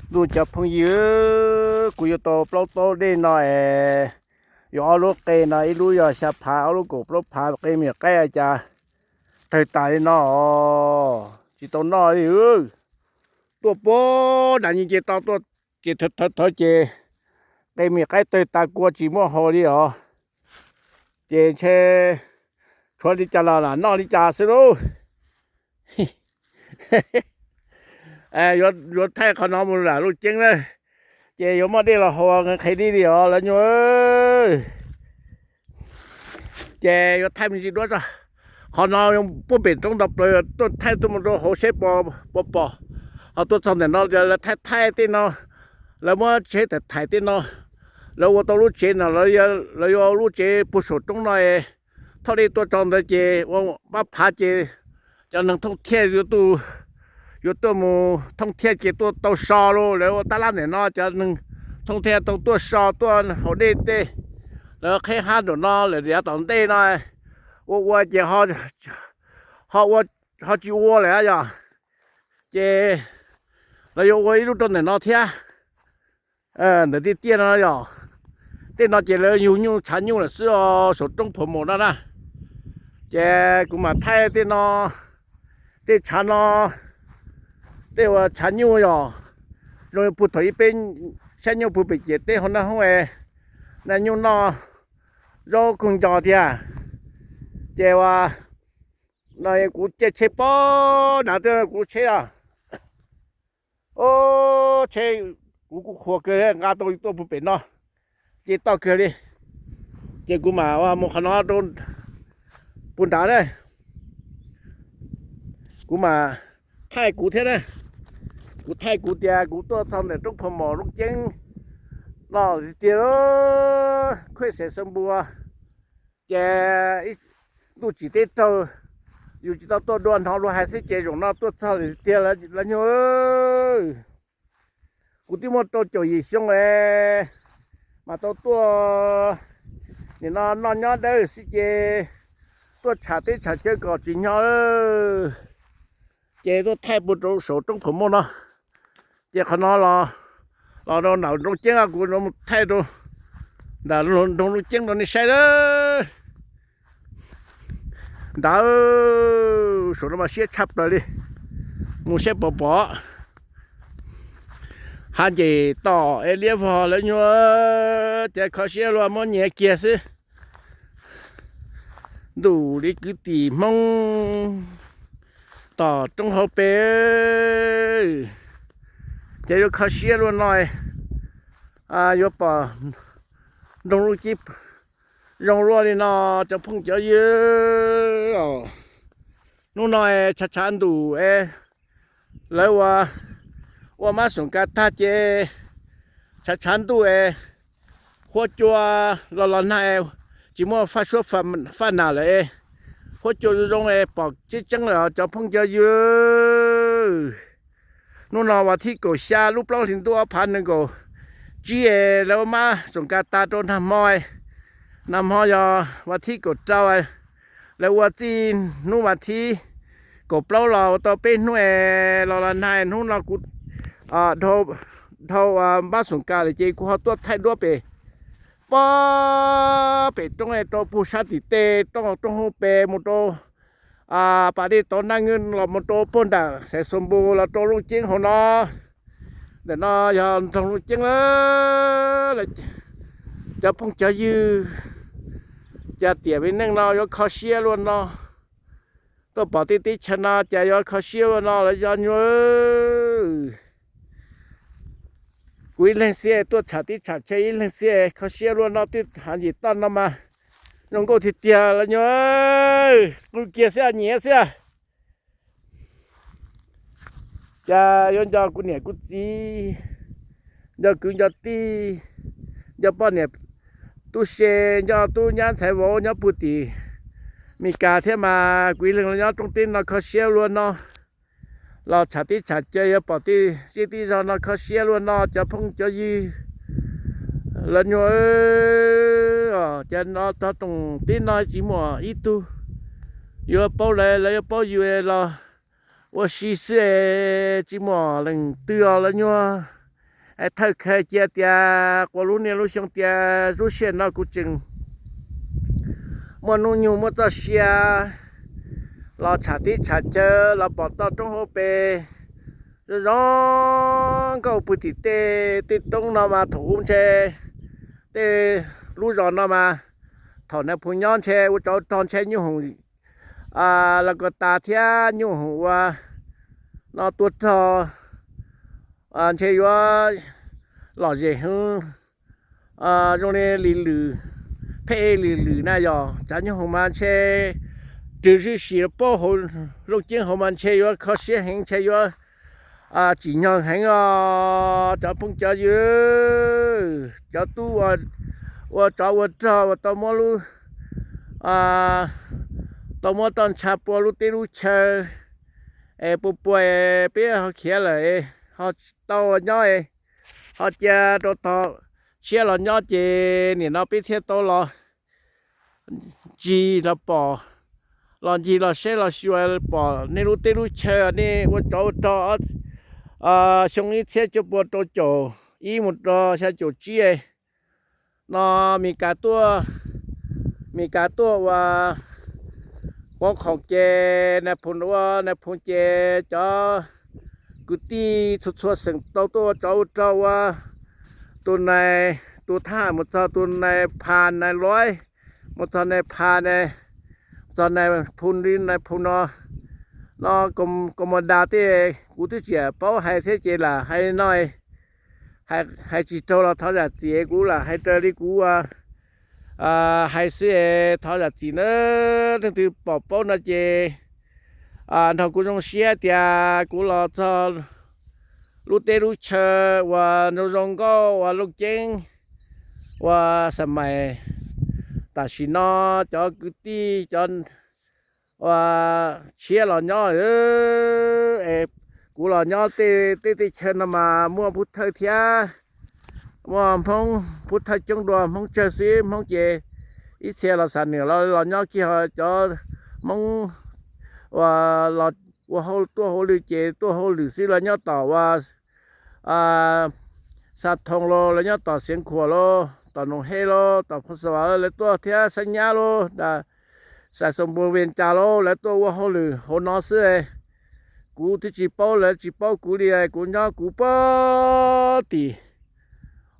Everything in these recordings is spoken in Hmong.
Ntuj cov phooj ywg, kuv yuav tau plaub taub dej no es, yuav ob lub qe no, ib lub yog xya phav, ob lub kaum plaub phav, qe me nyuam qaib cas tawg tas li no os, tsis tau noj li. Tuaj puag nram nce to tuaj ces thawv thawv ces qe me nyuam qaib tawg tas kua tsis muaj haus li os. Ces ntshe tshuav li cas los lam noj li cas xwb lauj. Yuav thaij qhov no mus nram Looj Ceeb na, ces yuav muaj dej los haus nqhis dib li os lawv nyuj. Ces yuav thaij me ntsis duab tso. Qhov no puag pem roob ntau plaws, tuaj thaij tuaj mus rau hauv seb puas pom. Ho tuaj txog ntawm no lawv thaij thaij tej no, lawv muab tsheb thaim thaim tej no, lawv ua tau lub tsev no, lawv yuav ua lub tsev puag saum roob no es thauj dej tuaj tso ntawd ces ua pab phav ces cov neeg thooj thiaj yuav tuaj mus thooj thiaj ces tuaj tau so lauj. Lawv ua tab lab ntawm no cov neeg thooj thiaj tau tuaj so tuaj haus dej tej. Lawv qheb hab nraum no lawm yav tom ntej no ua ua ces ho tsis ua lawm yog, ces lawv yuav ua ib lub rau ntawm no thiab. Ntawm tiaj tiaj no yog, tej no ces lawv yug nyuj tshav nyuj lawm xwb os, saum roob Phuam Maum no na. Ces kuv mam thaij tej no, tej tshav no, tej uas tshav nyuj yog zoo puag thaum ib peb sab nyuj puag pem ciam teb hauv na hoob es, na nyuj noj zaub koog nco thiab. Ces uas no kuv caij tsheb pog nrad, kuv tsheb os, tsheb kuv kuj qhuas kawg nqa tau tuaj puag pem no, ces toj kawg li. Ces kuv mam mus qhov no rau puag nrad na, kuv mam thaij kuv thiab na. Kuv thaij kuv tias kuv tuaj txog ntawm roob Phuam Maum Looj Ceeb no tiag, khuj xev xab npua, ces ib ntuj tsim teb raug, yus tsis tau tuaj dua hnov luag hais xwb ces zaum no tuaj txog lawm tiag lawv nyuj. Kuv twb muaj rau caum yim xyoo es mas tau tuaj nim no noj nyob dawb xwb ces tuaj tsham teb tsham chaw kom tsis nyo, ces tuaj thaij puag rau saum roob Phuam Maum no. Ces qhov no los rau nram Looj Ceeb, kuv mus thaij rau nram nroog Looj Ceeb rau nej saib lawm. Ntawd saum no mas siab tshaj plaws li, mus saib pom pom. Hav nces tom es liab vog lawv nyuj, ces kho siab luaj muab nyiav kiag xwb. Ntuj li kwv tij Hmoob tom roob hauv pes, ces yuav kho siab luaj no, yuav pom nroog Looj Ceeb zoo luaj li no cov phooj cov ywg. Hnub no tshav tshav ntuj es lawv ua, ua mab xoom kas tag ces tshav tshav ntuj es huab cua los los nag, tsis muaj faj suab faj nas lawm es huab cua zoo zoo es pom tseeb tseeb lawm cov phooj cov ywg. Hnub no vas thib kaum xya lub plaub hlis ntuj ob phav nees nkaum tsib es lawv ua mab xoom kas tag rau nag hmo. Nag hmo yog vas thib kaum rau, lawv ua txij hnub vas thib kaum plaub los ua tau peb hnub es los los nag. Hnub no kuv dhau mab xoom kas lawm ces kuv ho tuaj thaij duab pem pob pem roob rau puag sab tim tej roob, roob hauv pes mus rau pas dej tauv naj nws los mus rau puag nram xeev Xoo Npu los rau Looj Ceeb hauv no. Ntawm no yog nroog Looj Ceeb lawm. Cov phooj cov ywg, cas tiam vim neej no yuav kho siab luaj no. Tuaj pom tej teb chaws no cas yuav kho siab luaj no lawv cov nyuj. Kuv ib leeg xwb tuaj tsham teb tsham chaw ib leeg xwb kho siab luaj no, twb hav nces toj no mas zoo nkauj tiag tiag lawv nyuj. Qw kiag xwb nyiav xwb. Cas yuav nco kuv niam kuv txiv, nco kwv nco tij, nco poj niam tub se, nco tub nyab ntxhais vauv nyob puag tim Mes Kas thiab mas kuv ib leeg los nyob rooj teb no kho siab luaj no. Los tsham teb tsham chaw yuav pom tej zej tej zog no kho siab luaj no cov phooj cov ywg. Lawv nyuj, cas no tog rooj teb no tsis muaj ib tug yuav paub lawv, lawv yuav paub yus los ua si xwb, tsis muaj leej twg os lawv nyuj. Thawj khaws cia tias quas lub niaj lub xyoo tias lub sij hawm no kuv tseem muaj hnub nyoog muaj txoj sia los tsham teb tsham chaw los pom toj roob hauv pes zoo zoo nkauj pw tim tej tej roob no mas thaum ub ntshe tej lub zos no mas thaum Nais Phoo nyob ntshe ua tsov rog ntshe nyuj hoom los kos tas thiab nyuj hoom ua no tua rog ntshe yuav lom zem heev zoo li lis lwm, phem lis lwm na yog tsav nyuj hoom mas ntshe rwg zij sim paub hauv looj ceeb hauv mas ntshe yuav kho siab heev ntshe yuav tsim nyog heev os cov phooj cov ywg. Cov tub ua tsov ua rog uas tau muab lub, tau muab toj ntsha pua lub teb lub chaw es pua pua es peb ho khiav lawm ho tsis tau nyob, ho cia rau tog tshiab los nyob ces nim no peb thiaj tau los ncig los pom, los ncig los saib los xyuas pom nej lub teb lub chaw nej ua tsov ua rog xyoo ib txhiab cuaj pua rau caum ib mus rau xya caum tsib no Mes Kas tuaj, Mes Kas tuaj ua pov khoom ces Nais Phoo ua Nais Phoo ces cov kwv tij txhua txhua xeem tau tuaj ua tsov ua rog ua tus nais tus thab ham mus txog tus nais phas nais loib, mus txog nais phas ne, txog nais phoo li nais phoo no, no Kos Mos Das tej kuv twb tsis paub hais thiab ces lam hais no hais tsis raug los thov zam txim, kuv lam hais raws li kuv hais xwb es thov zam txim na. Leej twg pom paub no ces nrog kuv zoo siab tias kuv los txog lub teb lub chaw uas zoo zoo nkauj uas looj ceeb uas xa mais tam sim no cov kwv tij cov uas tshiab los nyob es kuv los nyob tej teb tej chaw no mas muaj Pub Thawj thiab muaj Hmoob, Pub Thawj coob dua Hmoob tsawg xwb, Hmoob ces ib txhia los Xam Nuam los los nyob kiag, ho cov Hmoob uas los ua hauj tuaj hauj lwm ces tuaj hauj lwm xwb los nyob tom uas Xa Thoo los lawv nyob tom Xeev Khuam los tom Noom Hej los tom Phoos Xa Vas lawv tuaj thiab Xab Nyab los Xais Xoos Npoo Vias Cas los lawv tuaj ua hauj lwm hauv no xwb. Kuv twb tsis paub lawv tsis paub kuv li, kuv nyob kuv puag tim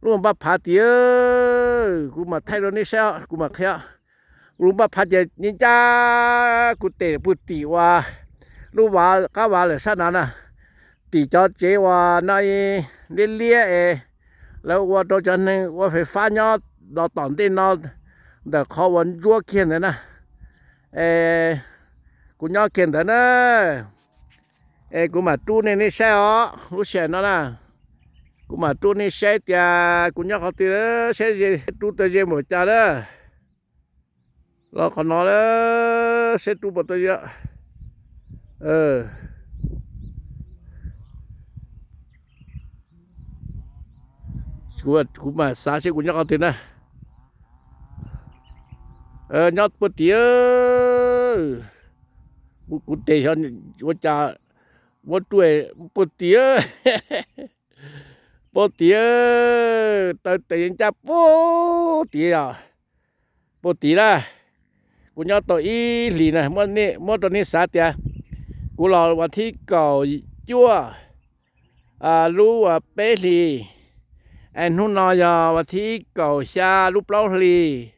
lub npaj phav tim, kuv mam thaij rau nej saib, kuv mam qhia. Kuv lub npaj phav ces ncaj ncaj kuv tes puag tim uas lub qab vas lawm sab na na, tim cov tsev uas no liab liab es lawv ua rau cov neeg ua fais fab nyob los tom ntej no ntawm qhov uas ntsuab kiag ntawd na. Es kuv nyob kiag ntawd na, es kuv mam rub nej nej saib os lub sij hawm no na. Kuv mam rub nej saib tias kuv nyob qhov twg, saib ze rub tau ze npaum cas na. Los qhov no saib rub puas tau ze. Kuv mam xav seb kuv nyob qhov twg na. Nyob puag tim, kuv tes ua cas muab rub puag tim, puag tim, taw tes ncaj puag tim os, puag tim na. Kuv nyob tau ib hlis na, muab rau nej xav tias kuv los vas thib kaum cuaj lub peb hlis, es hnub no yog vas thib kaum xya lub plaub hlis,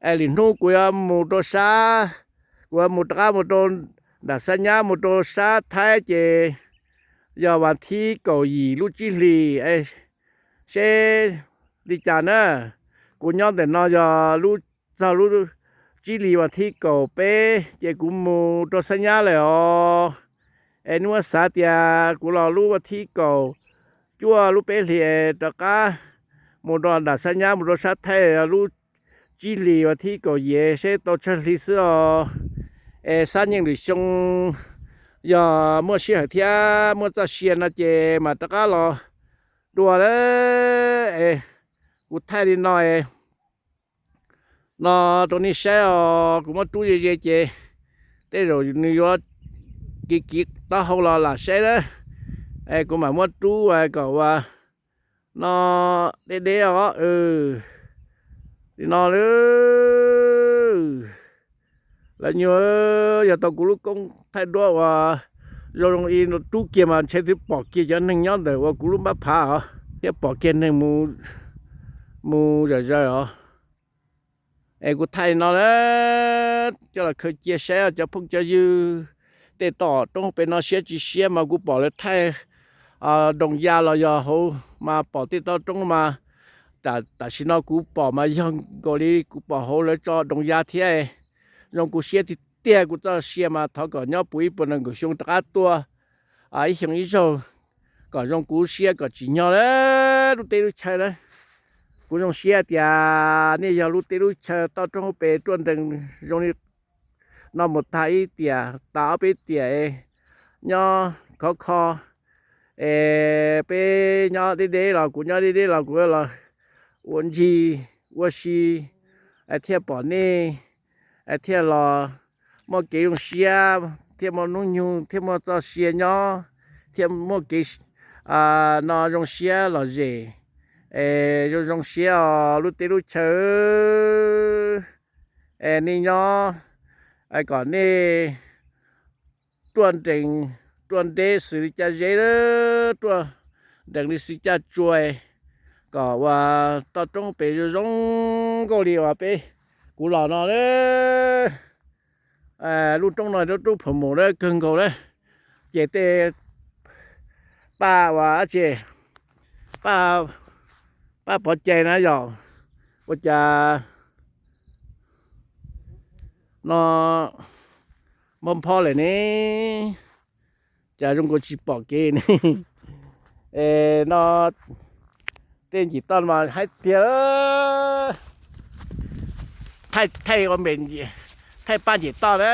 es lwm hnub kuv yuav mus rau sab, kuv yuav mus rov qab mus rau nram Xab Nyab mus rau sab Thaib ces yog vas thib kaum yim lub tsib hlis, seb li cas na. Kuv nyob ntawm no yog lub, txog lub tsib hlis vas thib kaum peb ces kuv mus rau Xab Nyab lawm os. Es nej muab xav tias kuv los lub vas thib kaum cuaj lub peb hlis es rov qab mus rau nram Xab Nyab mus rau sab Thaib lub tsib hlis vas thib kaum yim seb tau tsawg hli xwb os. Es xab nyeej lwm xyoo yog muaj sij hawm thiab muaj txoj sia no ces mam rov qab los dua lawm. Es kuv thaij li no no rau nej saib os, kuv muab rub ze ze ces tej zaum nws yuav kiv kiv taub hau los lam saib na. Es kuv mam muab rub kom ua No deb deb os. Li no lawm. Lawv nyuag, yog tau kuv lub koob thaij duab uas zoo zoo li rub kiag mas ntshe twb pom kiag cov neeg nyob ntawm uas kuv lub npab phav os, thiab pom kiag neeg mus zom zaws os. Es kuv thaij no na, coj los khaws cia saib os cov phooj cov ywg. Tej tom roob pem no siab tsis siab mas kuv pom lawv thaij doos ya los yog hauv mas pom tej tom roob mas tam sim no kuv pom mas yog nkaus li kuv pom hauv lawv tso doos ya thiab. Zoo kuv siab tiag tiag, kuv txoj sia mas thov kom nyob puv ib puas nees nkaum xyoo rov qab tuaj ib xyoo ib zaug kom zoo kuv siab kom tsim nyog lub teb lub chaw na. Kuv zoo siab tias nej yog lub teb lub chaw toj roob pem ruaj nrees zoo li no mus tag ib tiam tas ob peb tiam nyob khov kho. Es peb nyob deb deb los kuv nyob deb deb los kuv los ua ncig ua si thiaj pom nej, thiaj los muaj kev zoo siab, thiaj muaj hnub nyoog, thiaj muaj txoj sia nyob, thiaj muaj kev no zoo siab lom zem. Es zoo zoo siab os lub teb lub chaw. Es nej nyob kom nej ruaj nrees, ruaj nrees xws li caj zeb, ruaj nrees li xws caj tsua, kom uas toj roob pem zoo zoo nkauj li uas peb kuv los no. Lub roob no lub roob Phuv Mus lawm kawg nkaus lawm. Ces tej paj uas dab tsi, paj pov cai na yog ua cas no nphob nphob lawm ne, cas zoo nkaus tsis pom kev ne. Es no tej ncim toj mas haib tiag, thaij ua me, thaij paj ncim toj na.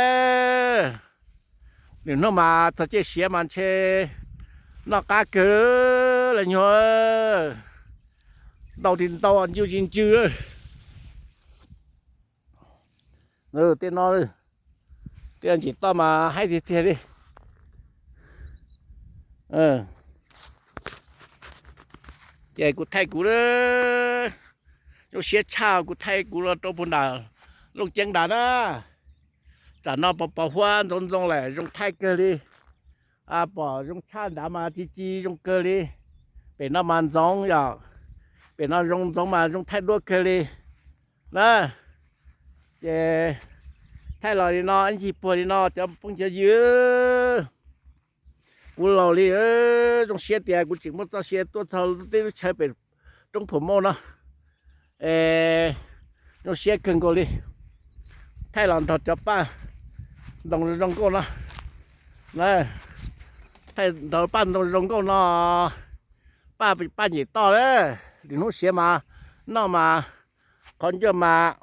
Lwm hnub mas txog caij siav mas ntshe noj qab kawg lawm nyuag, ntau ti ntau ntsws ti ntsws. Tej no, tej ncim toj mas haib tiag tiag li. Ces kuv thaij kuv zoo siab tshaj kuv thaij kuv los rau puag nram Looj Ceeb nrad na. Tam no pos pos huab ntxoov ntxoo lawm zoo thaij kawg li. Pom zoo tshaj nrad mas ci ci zoo kawg li. Pem no mas ntxoov yom, pem no zoo ntxoov mas zoo thaij duab kawg li na. Ces thaij los li no ib ncig puag li no cov phooj cov ywg. Kuv laus li, zoo siab tias kuv tseem muaj txoj sia tuaj txog lub teb lub chaw pem roob Phuv Mus no. Es zoo siab kawg nkaus li. Thaij los nrog cov paj ntoo zoo nkauj no, thaij nrog paj ntoo zoo nkauj no, paj, paj ncim toj na. Lwm hnub siav mas noj mas qhov ncauj mas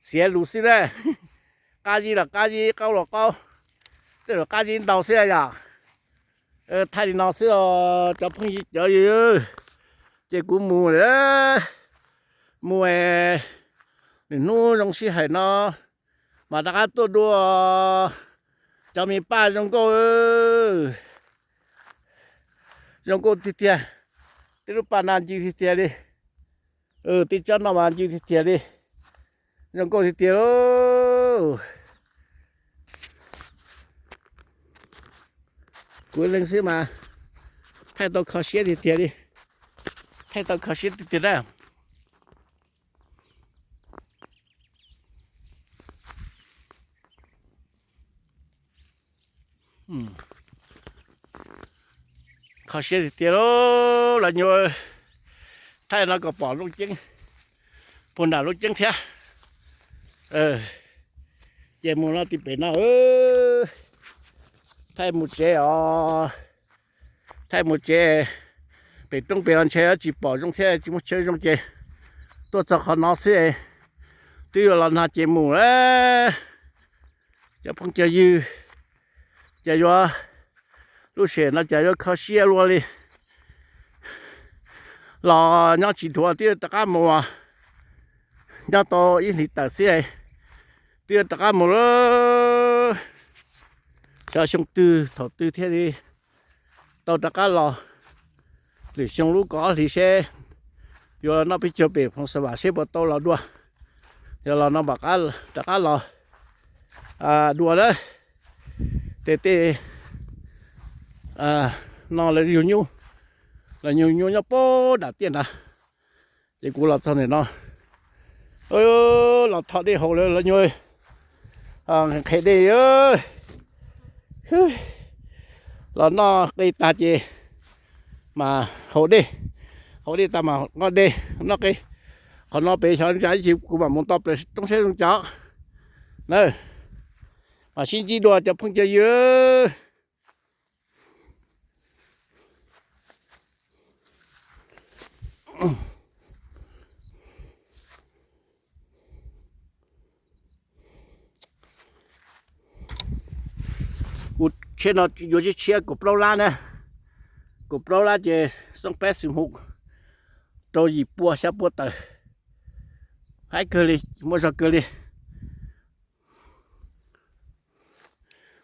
xiav lus xwb na. Qab zib los qab zib, qaub los qaub, tej zaum qab zib ntau xwb yom. Thaij li no xwb os cov phooj ywg cov ywg, ces kuv mus lawm, mus es lwm hnub zoo sij hawm no mas rov qab tuaj dua. Cov me paj zoo nkauj, zoo nkauj tiag tiag. Tej lub paj no ncw tiag tiag li. Tej tsob no mas ncw tiag tiag li. Zoo nkauj tiag tiag lauj. Kuv leej xwb mas thaij tau kho siab tiag tiag li. Thaij tau kho siab tiag tiag na. Kho siab tiag tiag lauj. Los nyuag thaij no kom pom Looj Ceeb, puag nram Looj Ceeb thiab. Ces mus no tim pem no, thaij mus tsev os. Thaij mus tsev, pem roob pem los ntshe tsis pom zoo thiab tsis muaj chaw zoo ces tuaj txog qhov no xwb. Twb yuav los nag ces mus. Cov phooj cov ywg, ces yuav lub sij hawm no ces yuav kho siab luaj li. Los nyob tsis dhuav twb rov qab mus, nyob tau ib hlis tawm xwb twb rov qab mus lawm. Xyov xyoo twg thaum twg thiaj li tau rov qab los. Lwm xyoo lub kaum ob hlis seb yuav los noj peb caug pem Phoo Xa Vas seb puas tau los dua. Yog los no mam rov qab los dua na. Tej tej no lawv yug nyuj, lawv yug nyuj nyob puag nram tiaj nrad. Ces kuv los txog ntawm no, los thom dej haus lawv los nyuag nqhis dej. Los noj qe tag ces mas haus dej, haus dej tag mas noj dej, noj qe. Qhov no pem xyov cas ib chim kuv mam mus nto plaws roob seb zoo cas na. Mas sib ntsib dua cov phooj cov ywg. Kuv tsheb no yuav tshiab tshiab kaum plaub lab na, kaum plaub lab ces xoob peb xwm hum rau yim pua xya pua tawm, haib kawg li, muaj zog kawg li.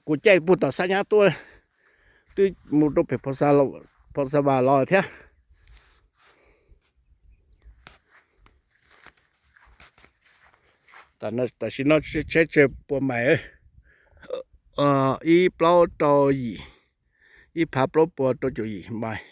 Kuv caij puag tom Xab Nyab tuaj, twb mus rau pem Phoo Xa Vas los thiab. Tam sim no tsheb tsawg pua mais, ib plaub rau yim, ib phav plaub puas rau caum yim mais.